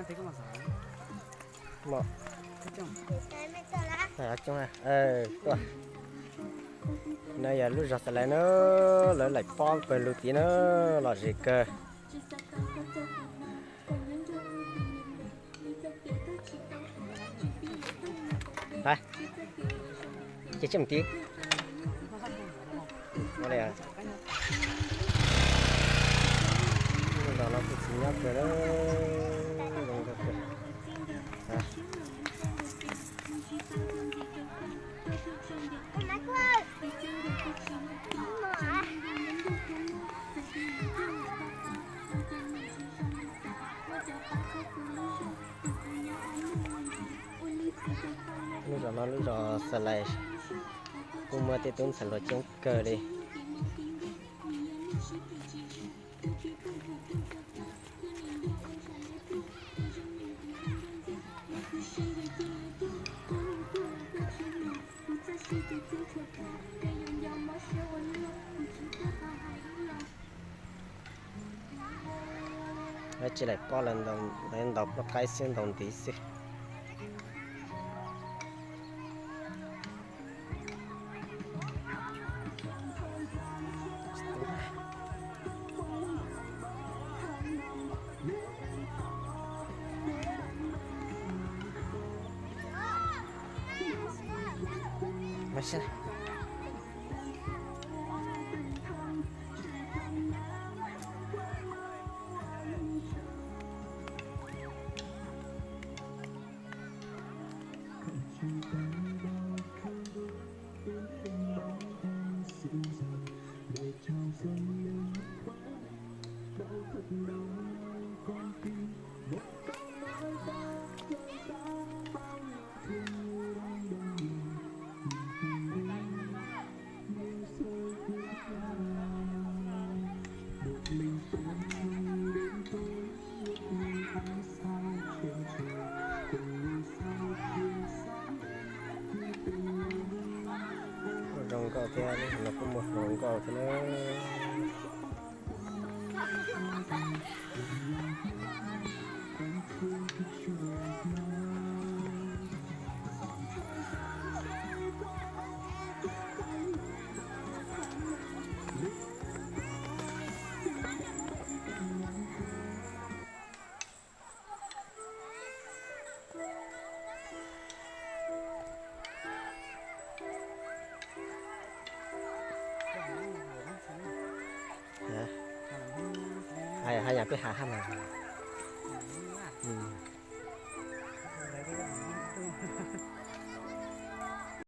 Mom, tuaj. No yog lub zos Xas Lais na, lawv laim pob pawg lug tid na, lom zem kawg. Hais, ces tsis mus tid. Lub zos no kuj tsis nyob kawg na, zoo nkauj kawg. Lub zos no lub zos Xas Lais, kuj muaj tej tub ntxhais hluas coob kawg li. Lawv tsis laim pob, lawv ntaus pub qaib xwb, ntaus ntiv xwb. Zoo nkauj thiab, no kuj muaj zoo nkauj thiab na. Hais yam peb hais hab mas.